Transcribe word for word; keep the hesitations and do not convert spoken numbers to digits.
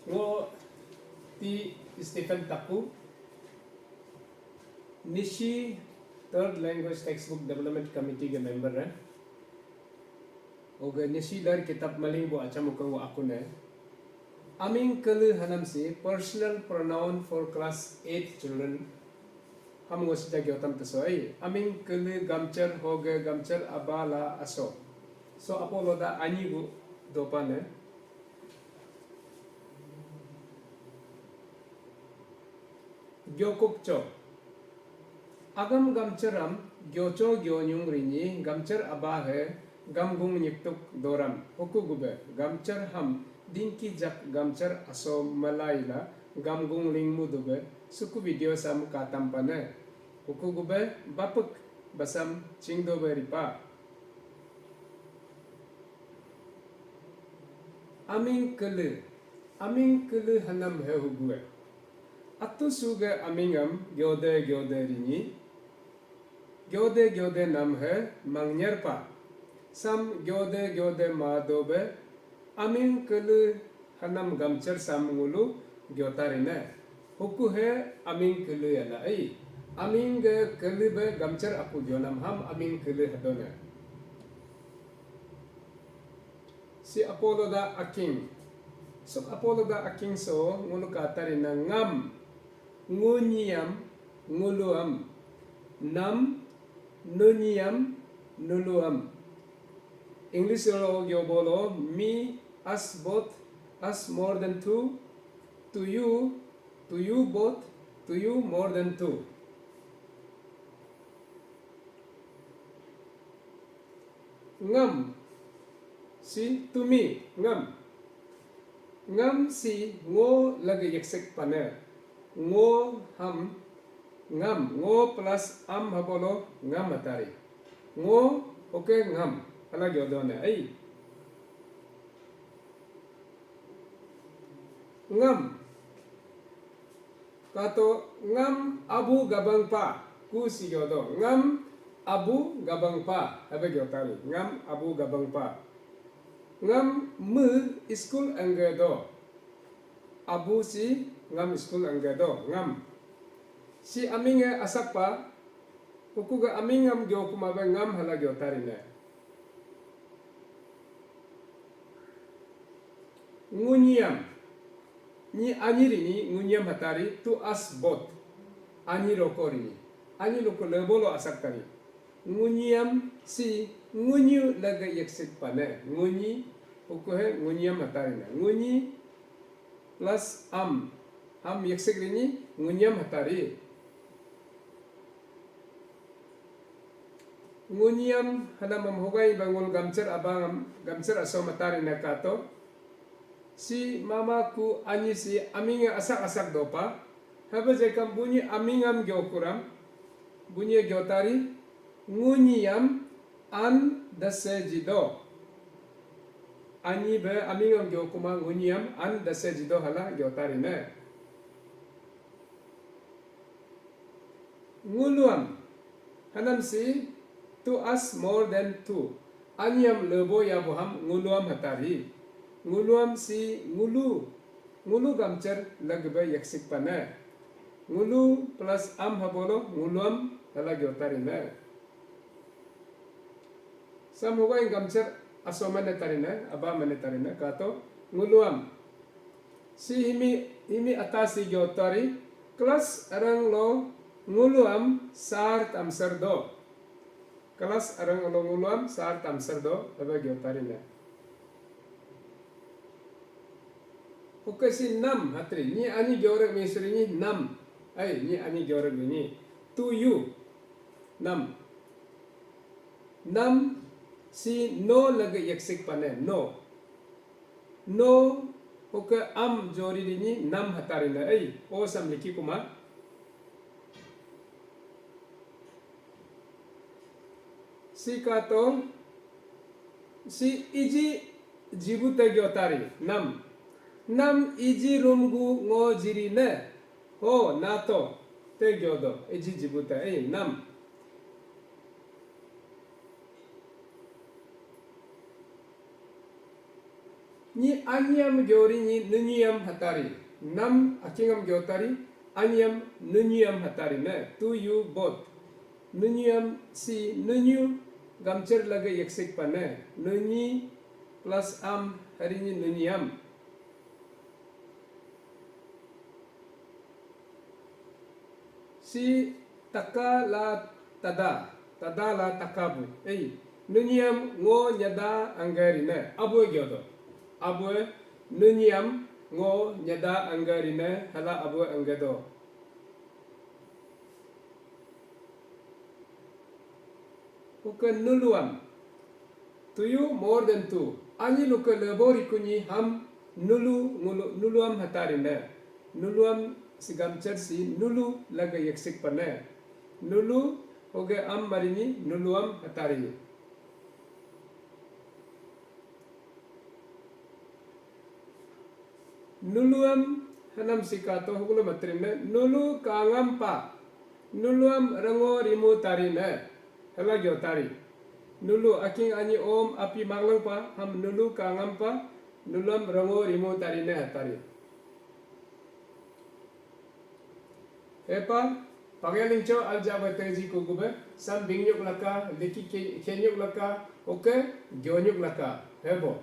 Ngo ti Stephen Taku, Nyishi Third Language Textbook Development Committee ke member eh. Oga Nyishi lar kitab maling bo acha muka wo aku ne. Aming kele hanam si personal pronoun for class eight children. Ham ngo sida gyotam teso ai. Aming kele gamchar hoga gamchar abala aso. So apolo da anyi gu dopa ne. Gyokupcho. Agam gamcharam gyocho gyonyung rini gamchar aba he gamgung nyiktuk doram huku gube gamchar ham dingki jak gamchar aso malaila gamgung lingmu dube suku video sam katam pane. Huku gube bapuk basam chingdobe ripa. Aming kele. Aming kele hanam he hugue. Atu suge amingam gyode gyode rini. Gyode gyode nam he mangnyarpa. Sam gyode gyode ma dobe. Aming kele hanam gamchar sam ngulu gyotarine. Huku he aming kele yala ai. Aming ge kele be gamchar aku gyonam ham aming kele hadone. Si apolo da aking. Sok apolo da aking so ngulu katarina ngam, ngunyiam, nguluam, nam, nunyiam, nuluam. English lo gyobolo me, us both, us more than two, to you, to you both, to you more than two. Ngam si tumi ngam. Ngam si ngo lagi yeksek pane. Ngo ham ngam. Ngo plus am habolo ngam atari. Ngo oke ngam. Hala gyodone ai. Ngam. Kato ngam abu gabang pa ku si gyodo. Ngam abu gabang pa. Hebe gyotali. Ngam abu gabang pa. Ngam me school angge do. Abu si ngam school angge do. Ngam. Si aminge asak pa. Huku ga aming ngam gyo kuma be ngam hala gyotari ne. Ngunyiam. Ni anyi rini ngunyiam hatari to us both. Anyi roko rini. Anyi roko lebolo asak tari. Ngunyiam si ngunyu laga yeksik pane. Ngunyi hukuhe ngunyiam hatari na. Ngunyi plus am. Am yeksik rini ngunyiam hatari. Ngunyiam hanam am hogai bangul gamchar abang am gamchar aso matari na kato. Si mama ku anyi si aminga asak-asak dopa. Haba jekam bunyi amingam gyokuram. Bunyi gyotari. Ngunyiam an dase jido. Anyi be amingam gyokuma ngunyiam an dase jido hala gyotari ne. Nguluam. Hanam si to us more than two. Anyam lebo ya boham nguluam hatari. Nguluam si ngulu. Ngulu gamchar lagbe yaksik pane. Ngulu plus am habolo nguluam hala gyotari ne. Sam huga in gamchar aso mane tarine, aba mane tarine, kato nguluam. Si himi, himi ata si gyotari, class arang lo nguluam sar tamsar do. Class arang lo nguluam sar tamsar do, aba gyotari ne. Oke si nam hatri, ni ani gyorek misri ni nam. Ai, ni ani gyorek ni. To you. Nam. Nam si no lagi yaksik pane, no. No, oke am jori dini nam hatari na, ei, o sam liki kuma. Si kato, si iji jibu te gyotari, nam. Nam iji rumgu ngo jiri ne, ho, nato, te gyodo, iji jibu te, ei, nam. Nyi anyam gyori nyi nunyam hatari. Nam akingam gyotari, anyam nunyam hatari ne. To you both. Nunyam si nunyu gamchar laga yaksik pane. Nunyi plus am hari nyi nunyam. Si taka la tada, tada la taka bu. Ei, nunyam ngo nyada anggarine. Abu gyodo. Abu nunyam ngo nyada anggarine hala abu anggado. Uke nuluam. To you more than two. Anyi luke lebo rikunyi ham nulu ngulu nuluam hatarine. Nuluam sigamchar si nulu laga yaksik pane. Nulu hoge am marini nuluam hatarini. Nuluam hanam sikato hukulo matrin ne. Nulu kangam pa. Nuluam rango rimu tarin ne. Hela gyo tari. Nulu aking anyi om api manglang pa. Ham nulu kangam pa. Nuluam rango rimu tarin ne hatari. Hepa, pangeling cho alja ba teji ku gube, sam bingnyuk laka, liki ke-, kenyuk laka, oke, gyonyuk laka. Hebo.